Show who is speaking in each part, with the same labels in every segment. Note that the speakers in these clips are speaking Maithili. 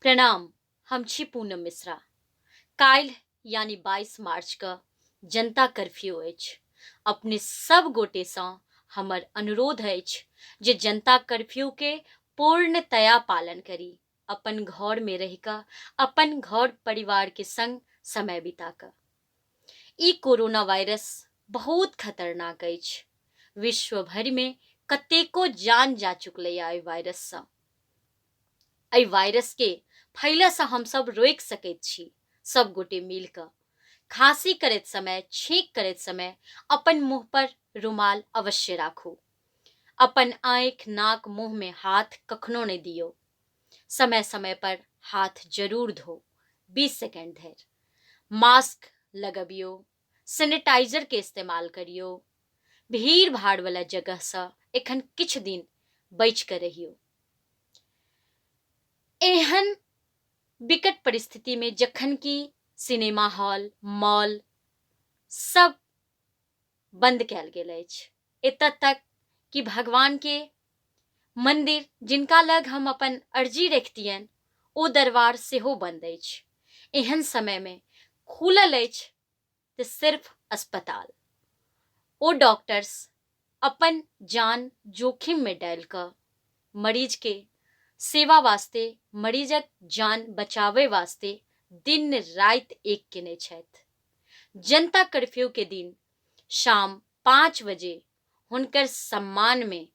Speaker 1: प्रणाम, हम छी पूनम मिश्रा। काल्हि यानी 22 मार्च क जनता कर्फ्यू अछि। अपने सब गोटे सँ हमर अनुरोध अछि जे जनता कर्फ्यू के पूर्णतया पालन करी, अपन घर में रहि कऽ, अपन घर परिवार के संग समय बिता कऽ। ई कोरोना वायरस बहुत खतरनाक अछि। विश्व भरि में कतेको जान जा चुकलैया एहि वायरस सँ। एहि वायरसके फैलऽसँ हमसभ रोकि सकैत छी सब गोटे मिल कऽ। खाँसी करैत समय, छींक करैत समय अपन मुँह पर रुमाल अवश्य राखू। अपन आँखि, नाक, मुँहमे हाथ कखनो नहि दियौ। समय समय पर हाथ जरूर धो 20 सेकेंड धरि। मास्क लगबियौ, सैनिटाइजरके इस्तेमाल करियौ। भीड़ भाड़वला जगहसँ एखन किछु दिन बचि कऽ रहियौ। एहन विकट परिस्थितिमे जखन कि सिनेमा हॉल, मॉल सब बन्द कयल गेल अछि, एतऽ तक कि भगवानके मन्दिर जिनका लग हम अपन अर्जी रखितियनि ओ दरबार सेहो बन्द अछि। एहन समयमे खुलल अछि तऽ सिर्फ अस्पताल। ओ डॉक्टर्स अपन जान जोखिममे डालि कऽ मरीजके सेवा वास्ते, मरीजक जान बचाबै वास्ते दिन राति एक केने छथि। जनता कर्फ्यूके दिन शाम 5 बजे हुनकर सम्मानमे,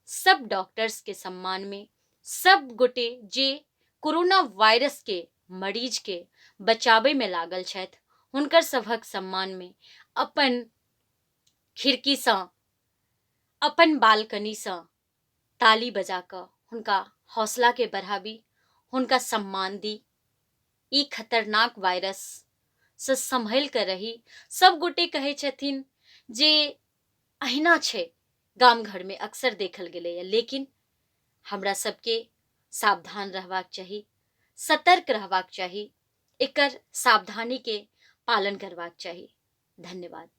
Speaker 1: सब डॉक्टर्सके सम्मानमे, सब गोटे जे कोरोना वायरसके मरीजके बचाबैमे लागल छथि हुनकर सभक सम्मानमे अपन खिड़कीसँ, अपन बालकनीसँ ताली बजा कऽ हुनका हौसलाके बढ़ाबी, हुनका सम्मान दी। ई खतरनाक वायरससँ सम्हलि कऽ रही। सब गोटे कहै छथिन जे अहिना छै, गाम घरमे अक्सर देखल गेलैए, लेकिन हमरा सबके सावधान रहबाक चाही, सतर्क रहबाक चाही, एकर सावधानीके पालन करबाक चाही। धन्यवाद।